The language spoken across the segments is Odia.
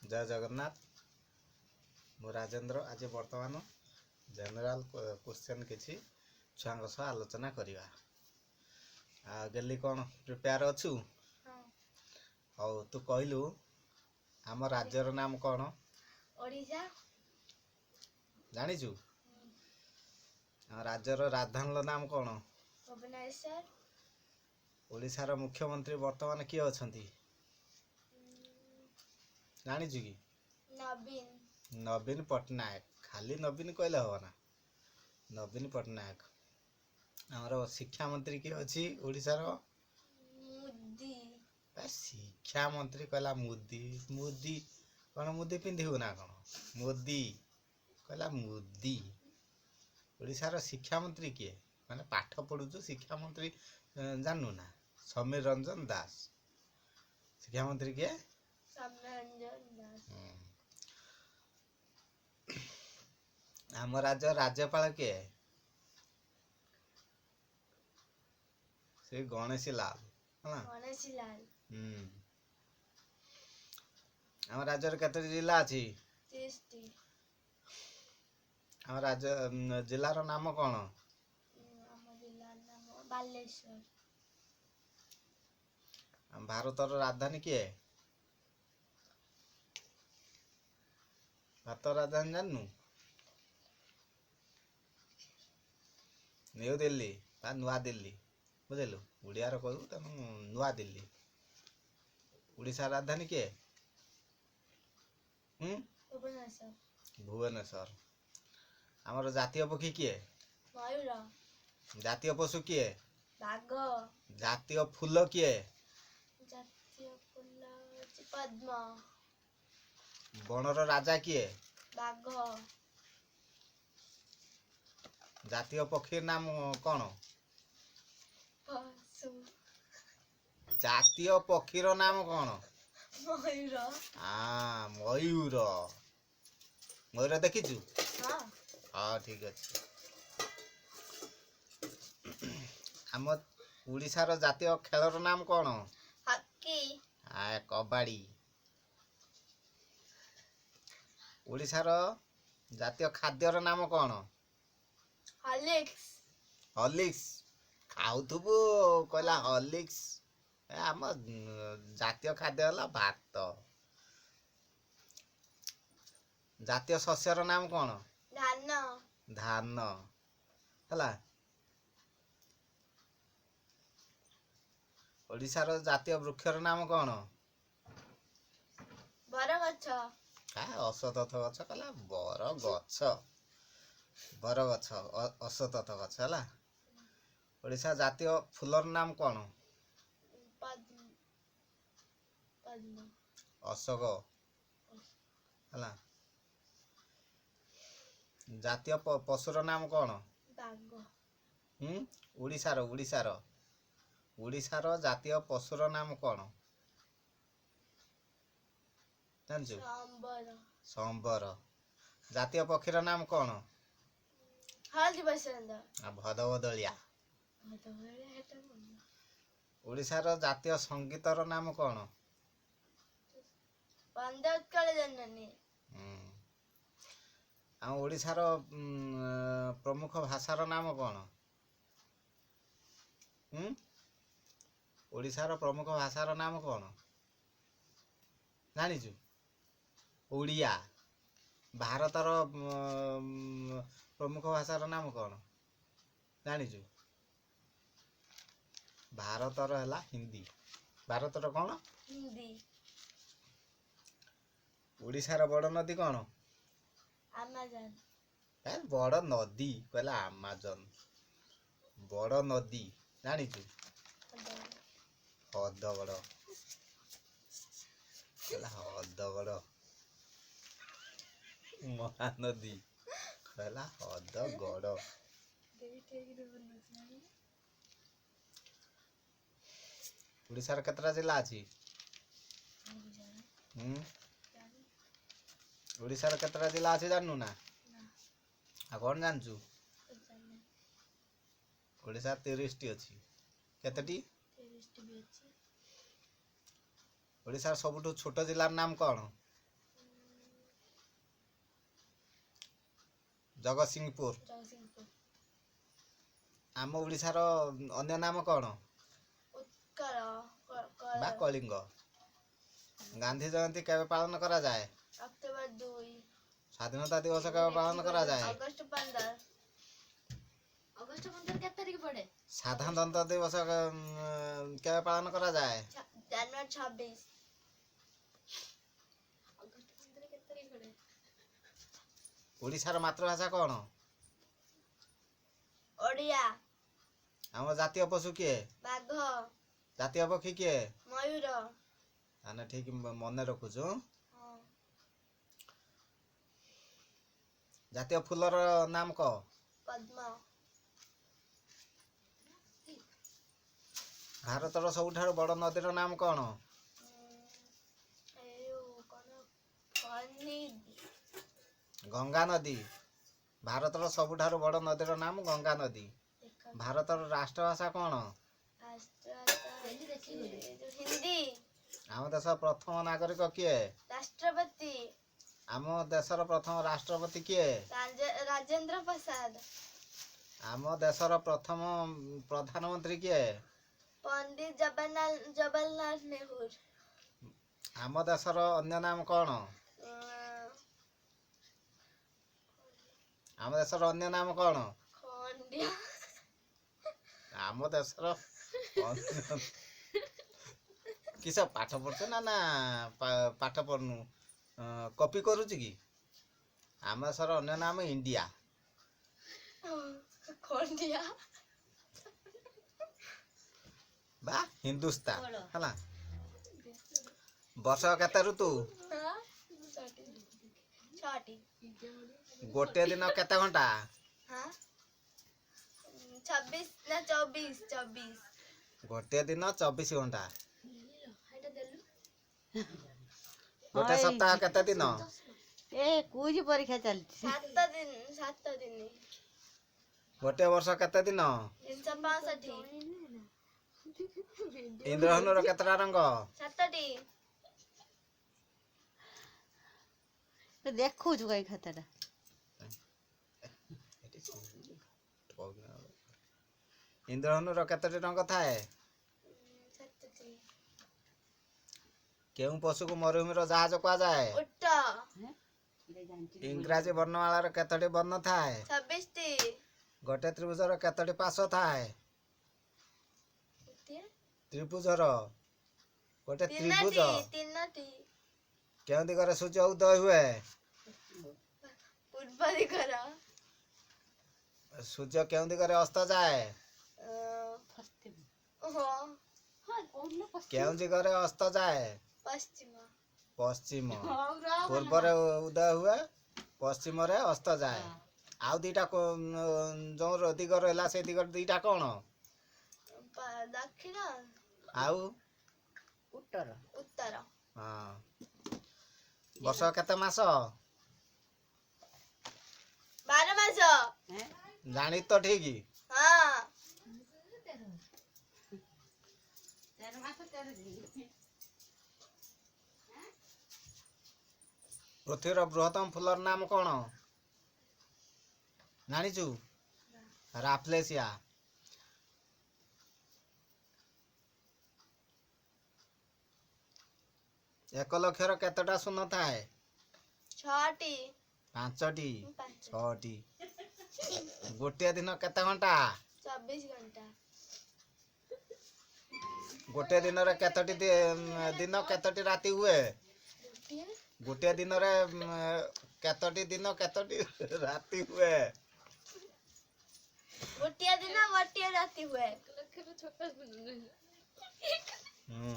ଜୟ ଜଗନ୍ନାଥ। ମୁଁ ରାଜେନ୍ଦ୍ର। ଆଜି ବର୍ତ୍ତମାନ ଜେନେରାଲ କ୍ୱେଶ୍ଚନ୍ କିଛି ଛୁଆଙ୍କ ସହ ଆଲୋଚନା କରିବା। ଆଉ ଗେଲି, କ'ଣ ପ୍ରିପେୟାର ଅଛୁ? ହଁ। ହଉ, ତୁ କହିଲୁ, ଆମ ରାଜ୍ୟର ନାମ କ'ଣ? ଓଡ଼ିଶା। ଜାଣିଛୁ? ଆମ ରାଜ୍ୟର ରାଜଧାନୀର ନାମ କ'ଣ? ଭୁବନେଶ୍ୱର। ଓଡ଼ିଶାର ମୁଖ୍ୟମନ୍ତ୍ରୀ ବର୍ତ୍ତମାନ କିଏ ଅଛନ୍ତି, ଜାଣିଛୁ କି? ନବୀନ। ନବୀନ ପଟ୍ଟନାୟକ। ଖାଲି ନବୀନ କହିଲେ ହବ ନା? ନବୀନ ପଟ୍ଟନାୟକ। ଆମର ଶିକ୍ଷାମନ୍ତ୍ରୀ କିଏ ଅଛି ଓଡ଼ିଶାର? ମୋଦି। ଶିକ୍ଷାମନ୍ତ୍ରୀ କହିଲା ମୋଦି। ମୋଦି କ'ଣ, ମୁଦି ପିନ୍ଧିବୁ ନା କ'ଣ? ମୋଦି କହିଲା ମୋଦି। ଓଡ଼ିଶାର ଶିକ୍ଷାମନ୍ତ୍ରୀ କିଏ? ମାନେ ପାଠ ପଢ଼ୁଛୁ, ଶିକ୍ଷାମନ୍ତ୍ରୀ ଜାଣିନୁ ନା? ସମୀର ରଞ୍ଜନ ଦାସ। ଶିକ୍ଷାମନ୍ତ୍ରୀ କିଏ? ସୌମ୍ୟ ରଞ୍ଜନ ଦାସ। ଆମ ରାଜ୍ୟ ରାଜ୍ୟପାଳ କିଏ? ଶ୍ରୀ ଗଣେଶୀ ଲାଲ, ହେଲା? ଗଣେଶୀ ଲାଲ। ହୁଁ। ଆମ ରାଜ୍ୟରେ କେତୋଟି ଜିଲ୍ଲା ଅଛି? 30ଟି। ଆମ ରାଜ୍ୟ ଜିଲ୍ଲାର ନାମ କ'ଣ? ଆମ ଜିଲ୍ଲାର ନାମ ବାଲେଶ୍ୱର। ଆମ ଭାରତର ରାଜଧାନୀ କିଏ? ଭାରତର ରାଜଧାନୀ ଜାଣିନୁ? ନ୍ୟୁ ଦିଲ୍ଲୀ ବା ନୂଆଦିଲ୍ଲୀ, ବୁଝିଲୁ? ଓଡ଼ିଆର କହିବୁ, ତେଣୁ ନୂଆଦିଲ୍ଲୀ। ଓଡ଼ିଶା ରାଜଧାନୀ କିଏ? ହୁଁ। ଭୁବନେଶ୍ୱର। ଭୁବନେଶ୍ୱର। ଆମର ଜାତୀୟ ପକ୍ଷୀ କିଏ? ମୟୂର। ଜାତୀୟ ପଶୁ କିଏ? ବାଘ। ଜାତୀୟ ଫୁଲ କିଏ? ଜାତୀୟ ଫୁଲ ହେଉଛି ପଦ୍ମ। ବଣର ରାଜା କିଏ? ବାଘ। ଜାତୀୟ ପକ୍ଷୀର ନାମ କ'ଣ? ପଶୁ। ଜାତୀୟ ପକ୍ଷୀର ନାମ କ'ଣ? ମୟୂର। ଆ ମୟୂର। ମୟୂର ଦେଖିଛୁ? ହଁ। ହଁ, ଠିକ ଅଛି। ଆମ ଓଡ଼ିଶାର ଜାତୀୟ ଖେଳର ନାମ କ'ଣ? ହକି। ଆ କବାଡ଼ି। ଓଡ଼ିଶାର ଜାତୀୟ ଖାଦ୍ୟର ନାମ କ'ଣ? ହଲିକ୍ସ। ହଲିକ୍ସ ଖାଉଥିବୁ, କହିଲା ହଲିକ୍ସ। ଏ ଆମ ଜାତୀୟ ଖାଦ୍ୟ ହେଲା ଭାତ। ଜାତୀୟ ଶସ୍ୟର ନାମ କ'ଣ? ଧାନ। ଧାନ, ହେଲା। ଓଡ଼ିଶାର ଜାତୀୟ ବୃକ୍ଷର ନାମ କ'ଣ? ବରଗଛ। ଅଶ୍ୱତ୍ଥ ଗଛ। କହିଲା ବର ଗଛ। ବରଗଛ, ଅଶ୍ୱତ୍ଥ ଗଛ, ହେଲା। ଓଡ଼ିଶା ଜାତୀୟ ଫୁଲର ନାମ କ'ଣ? ପଦ୍ମ, ପଦ୍ମ। ଅଶୋକ, ହେଲା। ଜାତୀୟ ପଶୁର ନାମ କ'ଣ? ବାଘ। ହୁଁ। ଓଡ଼ିଶାର ଜାତୀୟ ପଶୁର ନାମ କ'ଣ ଜାଣିଛୁ? ସମ୍ବର। ସମ୍ବର। ଜାତୀୟ ପକ୍ଷୀର ନାମ କ'ଣ? ହଳଦୀ ବସନ୍ତ। ଭଦଭଦଳିଆ। ଭଦଭଦଳିଆ ହେଟା କଣ? ଓଡ଼ିଶାର ଜାତୀୟ ସଙ୍ଗୀତର ନାମ କ'ଣ? ବନ୍ଦେ ଉତ୍କଳ ଜନନୀ। ହୁଁ। ଆମ ଓଡ଼ିଶାର ପ୍ରମୁଖ ଭାଷାର ନାମ କ'ଣ? ହୁଁ, ଓଡ଼ିଶାର ପ୍ରମୁଖ ଭାଷାର ନାମ କ'ଣ ଜାଣିଛୁ? ଓଡ଼ିଆ। ଭାରତର ପ୍ରମୁଖ ଭାଷାର ନାମ କ'ଣ ଜାଣିଛୁ? ଭାରତର ହେଲା ହିନ୍ଦୀ। ଭାରତର କ'ଣ? ହିନ୍ଦୀ। ଓଡ଼ିଶାର ବଡ଼ ନଦୀ କ'ଣ? ଆମାଜନ। ଏ ବଡ଼ ନଦୀ କହିଲା ଆମାଜନ। ବଡ଼ ନଦୀ ଜାଣିଛୁ? ହଦଗଡ଼। କହିଲା ହଦଗଡ଼। ମହାନଦୀ କହିଲା ହଦଗଡ଼। ଓଡ଼ିଶାର କେତେଟା ଜିଲ୍ଲା ଅଛି? ହୁଁ, ଓଡ଼ିଶାର କେତେଟା ଜିଲ୍ଲା ଅଛି ଜାଣିନୁ ନା? ଆଉ କ'ଣ ଜାଣିଛୁ? ଓଡ଼ିଶା 30ଟି ଅଛି। କେତେଟି? 30ଟି ବି ଅଛି। ଓଡ଼ିଶାର ସବୁଠୁ ଛୋଟ ଜିଲ୍ଲାର ନାମ କ'ଣ? ଜଗତସିଂହପୁର। ଜଗତସିଂହପୁର। ଆମ ଓଡ଼ିଶାର ଅନ୍ୟ ନାମ କ'ଣ? ଉତ୍କଳ ବା କଳିଙ୍ଗ। ଗାନ୍ଧୀ ଜୟନ୍ତୀ କେବେ ପାଳନ କରାଯାଏ? ଅକ୍ଟୋବର 2। ସ୍ୱାଧୀନତା ଦିବସ କେବେ ପାଳନ କରାଯାଏ? ଅଗଷ୍ଟ 15। ଅଗଷ୍ଟ 15 କେତେ ତାରିଖ ପଡେ? ସାଧାରଣତନ୍ତ୍ର ଦିବସ କେବେ ପାଳନ କରାଯାଏ? ଜାନୁଆରୀ 26। ଅଗଷ୍ଟ 15 କେତେ ତାରିଖ ପଡେ? ଓଡ଼ିଶାର ମାତୃଭାଷା କ'ଣ? ଓଡ଼ିଆ। ଆମ ଜାତୀୟ ପଶୁ କିଏ? ବାଘ। ଜାତୀୟ ପକ୍ଷୀ କିଏ? ମୟୂର। ତାହେଲେ ଠିକ ମନେ ରଖୁଛୁ। ହଁ। ଜାତୀୟ ଫୁଲର ନାମ କହ। ପଦ୍ମ। ଭାରତର ସବୁଠାରୁ ବଡ଼ ନଦୀର ନାମ କ'ଣ? ଏ ଯୋଉ କ'ଣ ଫନି। ଗଙ୍ଗା ନଦୀ। ଭାରତର ସବୁଠାରୁ ବଡ଼ ନଦୀର ନାମ ଗଙ୍ଗା ନଦୀ। ଦେଖ। ଭାରତର ରାଷ୍ଟ୍ରଭାଷା କ'ଣ? ରାଷ୍ଟ୍ର ହିନ୍ଦୀ। ଆମ ଦେଶର ପ୍ରଥମ ନାଗରିକ କିଏ? ରାଷ୍ଟ୍ରପତି। ଆମ ଦେଶର ପ୍ରଥମ ରାଷ୍ଟ୍ରପତି କିଏ? ରାଜେନ୍ଦ୍ର ପ୍ରସାଦ। ଆମ ଦେଶର ପ୍ରଥମ ପ୍ରଧାନମନ୍ତ୍ରୀ କିଏ? ପଣ୍ଡିତ ଜବାହରଲାଲ ନେହେରୁ। ଆମ ଦେଶର ଅନ୍ୟ ନାମ କ'ଣ? ଆମ ଦେଶର ଅନ୍ୟ ନାମ କ'ଣ? ଖଣ୍ଡିଆ। ଆମ ଦେଶର ଅନ୍ୟ କିସ ପାଠ ପଢୁଛ ନା ନା ପାଠ ପଢୁନୁ, କପି କରୁଛୁ କି? ଆମ ଦେଶର ଅନ୍ୟ ନାମ ଇଣ୍ଡିଆ। ଖଣ୍ଡିଆ। ବା ହିନ୍ଦୁସ୍ତାନ। ହେଲା, ବର୍ଷ କେତେ ଋତୁ? 6ଟି। ଗୋଟେ ଦିନ କେତେ ଘଣ୍ଟା? ହଁ, 26 ନା 24, 24। ଗୋଟେ ଦିନ 24 ଘଣ୍ଟା। ଗୋଟେ ସପ୍ତାହ କେତେ ଦିନ? ଏ କୁଇଜ ପରୀକ୍ଷା ଚାଲିଛି। 7 ଦିନ, 7 ଦିନ। ଗୋଟେ ବର୍ଷ କେତେ ଦିନ? 365। ଇନ୍ଦ୍ରଧନୁର କେତେଟା ରଙ୍ଗ? 7ଟି। ଦେଖୁଛୁ କାଇଁ ଖାତାଟା? ଇନ୍ଦ୍ରଧନୁର କେତୋଟି ରଙ୍ଗ ଥାଏ? 7ଟି। କେଉଁ ପଶୁକୁ ମରୁଭୂମିର ଜାହାଜ କୁହାଯାଏ? ଉଟ। ଇଂରାଜୀ ବର୍ଣ୍ଣମାଳାର କେତୋଟି ବର୍ଣ୍ଣ ଥାଏ? 26ଟି। ଗୋଟେ ତ୍ରିଭୁଜର କେତୋଟି ପାର୍ଶ୍ୱ ଥାଏ? ଗୋଟିଏ। ତ୍ରିଭୁଜର ଗୋଟେ ତ୍ରିଭୁଜ 3ଟି, 3ଟି। କେଉଁ ଦିଗରେ ସୂର୍ଯ୍ୟ ଉଦୟ ହୁଏ? ପୂର୍ବ ଦିଗର। ସୂର୍ଯ୍ୟ କେଉଁ ଦିଗରେ ଅସ୍ତ ଯାଏ? ହଁ। କେଉଁ ଦିଗରେ ଅସ୍ତ ଯାଏ? ପଶ୍ଚିମ। ପଶ୍ଚିମ। ପୂର୍ବରେ ଉଦୟ ହୁଏ, ପଶ୍ଚିମରେ ଅସ୍ତ ଯାଏ। ଆଉ ଦିଟା ଯୋଉ ଦିଗ ରହିଲା ସେଇ ଦିଗରେ ଦିଟା କ'ଣ? ଦକ୍ଷିଣ। ଆଉ ଉତ୍ତର। ଉତ୍ତର। ହଁ। ବର୍ଷ କେତେ ମାସ? 12 ମାସ। ଜାଣି ତ ଠିକ। ହଁ। 13 ମାସ 13 ଦିନ। ପୃଥିବୀର ବୃହତ୍ତମ ଫୁଲର ନାମ କ'ଣ ଜାଣିଛୁ? ରାଫ୍ଲେସିଆ। 1 ଲକ୍ଷର କେତେଟା ଶୂନ ଥାଏ? 6ଟି। 5ଟି। 5। 6ଟି। ଗୋଟିଏ ଦିନ କେତେ ଘଣ୍ଟା? 24 ଘଣ୍ଟା। ଗୋଟିଏ ଦିନରେ କେତୋଟି ଦିନ କେତୋଟି ରାତି ହୁଏ? ଗୋଟିଏ। ଗୋଟିଏ ଦିନରେ କେତୋଟି ଦିନ କେତୋଟି ରାତି ହୁଏ? ଗୋଟିଏ ଦିନ ଗୋଟିଏ ରାତି ହୁଏ। ହୁଁ।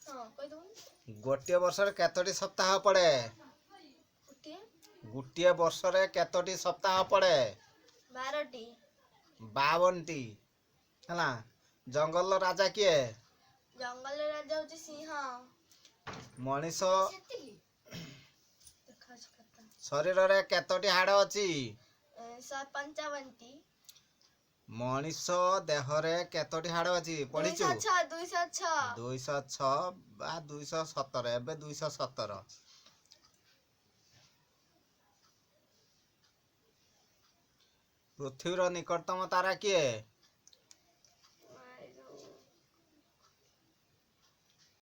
ହଁ, କହିଦଉନୁ। ଗୋଟିଏ ବର୍ଷରେ କେତୋଟି ସପ୍ତାହ ପଡେ? ଗୋଟିଏ। ଗୋଟିଏ ବର୍ଷରେ କେତୋଟି ସପ୍ତାହ ପଡେ? 12ଟି। 52ଟି। ହେଲା, ଜଙ୍ଗଲର ରାଜା କିଏ? ଜଙ୍ଗଲ ରାଜା ହଉଛି ସିଂହ। ମଣିଷ ଦେଖାଉଛି ଖାତା। ଶରୀରରେ କେତୋଟି ହାଡ଼ ଅଛି? 155ଟି। ମଣିଷ ଦେହରେ କେତୋଟି ହାଡ଼ ଅଛି ପଢିଛୁ? 206, 206। 206 ବା 217, ଏବେ 217। ପୃଥିବୀର ନିକଟତମ ତାରା କିଏ?